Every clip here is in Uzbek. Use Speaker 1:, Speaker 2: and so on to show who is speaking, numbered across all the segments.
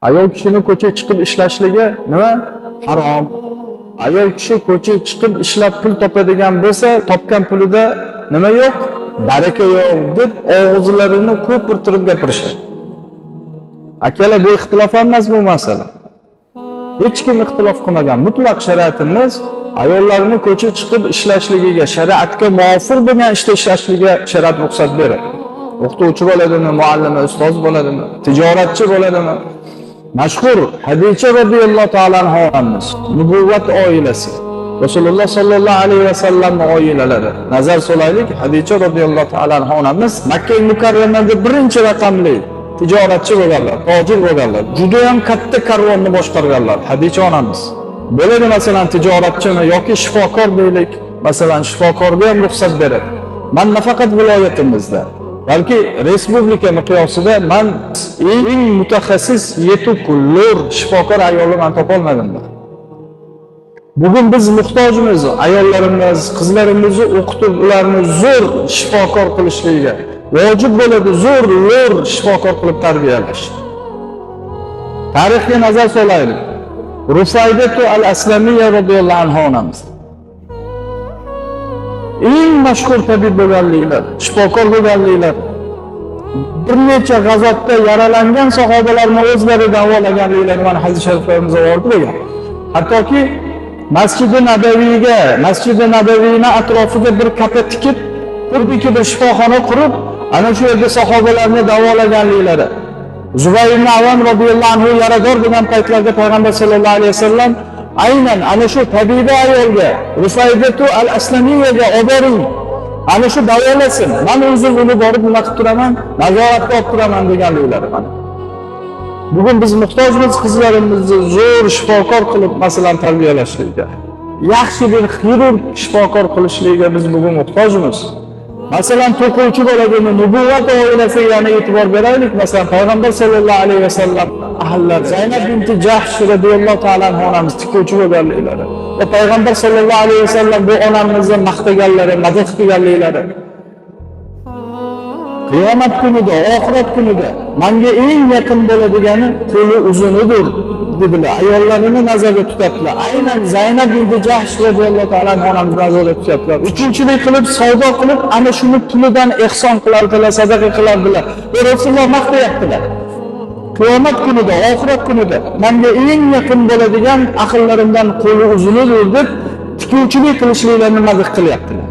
Speaker 1: Ayol kishini ko'chaga chiqib ishlashligi nima? Harom. Ayol kishi ko'chaga chiqib ishlab pul topadigan bo'lsa, topgan pulida nima yo'q? Baraka yo'q deb og'izlarini ko'pirtirib gapirishadi. Akalar, bu ixtilof emas bu masala. Hech kim ixtilof qilmagan. Mutlaq shariatimiz ayollarni ko'chaga chiqib ishlashligiga, shariatga muvofiq bo'lgan ishda ishlashligiga shariat ruxsat beradi. O'qituvchi bo'ladimi, muallima, ustoz bo'ladimi, tijoratchi bo'ladimi? Mashhur Hadicha radhiyallohu ta'ala anha onamiz, nubuvvat oilasi. Rasululloh sallallohu alayhi vasallamning oilalari. Nazar solaylik, Hadicha radhiyallohu ta'ala anha onamiz Makka Mukarramada birinchi raqamli tijoratchi bo'lganlar, tojir bo'lganlar, juda ham katta karvonni boshqarganlar Hadicha onamiz. Bo'ladi masalan tijoratchini yoki shifokor deylik, masalan shifokorga ham ruxsat beradi. Man nafaqat viloyatimizda, balki respublika miqyosida man eng mutaxassis yetuk lo'r shifokor ayolni man topolmadim. Bugun biz muhtojmiz ayollarimiz, qizlarimizni o'qitib, ularni zo'r shifokor qilishligiga. Vojib bo'ladi zo'r lo'r shifokor qilib tarbiyalash. Tarixga nazar solaylik. Rufaydatu al-Aslamiyya radhiyallohu anha onamiz. Eng mashhur tabib bo'lganliklar, shifokor bo'lganliklar, bir necha g'azotda yaralangan sahobalarni o'zlari davolaganliklari mana hadis shariflarimizda vorid bo'lgan. Hattoki Masjidi Nabaviyga, Masjidi Nabaviyni atrofiga bir kapa tikib, xuddiki bir shifoxona qurib, ana shu yerda sahobalarni davolaganliklari. Zubayr ibn Avam radhiyallohu anhu yarador bo'lgan paytlarda payg'ambar sallallohu alayhi vasallam aynan ana shu tabiba ayolga, Rufaydatu al-Aslamiyaga olib boring. Ana shu davolasin. Men o'zim uni borib nima qilib turaman? Nazoratga olib turaman deganliklari mana. Bugun biz muhtojmiz qizlarimizni zo'r shifokor qilib masalan tarbiyalashlikka. Yaxshi bir xirurg shifokor qilishligiga biz bugun muhtojmiz. Masalan, to'quvchi bo'ladimi, nubuvvat oilasiga yana e'tibor beraylik. Masalan, payg'ambar sallallohu alayhi vasallam ahllari Zaynab binti Jahsh radhiyallohu ta'ala anha onamiz tikuvchi bo'lganliklari va payg'ambar sallallohu alayhi vasallam bu onamizni maqtaganlari, madh qilganliklari. Qiyomat kunida, oxirat kunida menga eng yaqin bo'ladigani qo'li uzunidir dedilar. Ayollarini nazarda tutyaptilar. Aynan Zaynab binti Jahsh radhiyallohu ta'ala anha onamiz nazarda tutyaptilar. Uchinchilik qilib, savdo qilib, ana shuni pulidan ehson qilardilar, sadaqa qilardilar. Va Rasululloh maqtayaptilar. Qiyomat kunida, oxirat kunida menga eng yaqin bo'ladigan ahllarimdan qo'li uzunidir deb tikuvchilik qilishliklarini madh qilyaptilar.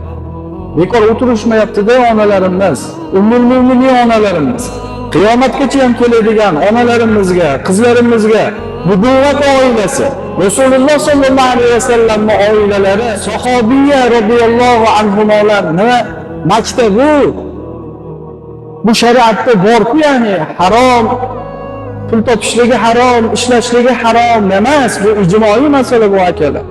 Speaker 1: Bekor o'tirishmayapti-da onalarimiz, ummul mo'minin onalarimiz. Qiyomatgacha ham keladigan onalarimizga, qizlarimizga nubuvvat oilasi, Rasululloh sollallohu alayhi vasallamning oilalari, sahobiya radhiyallohu anhular nima maktabi? Bu shariatda bor-ku, ya'ni harom pul topishligi harom, ishlashligi harom emas, bu ijtimoiy masala bu akalar.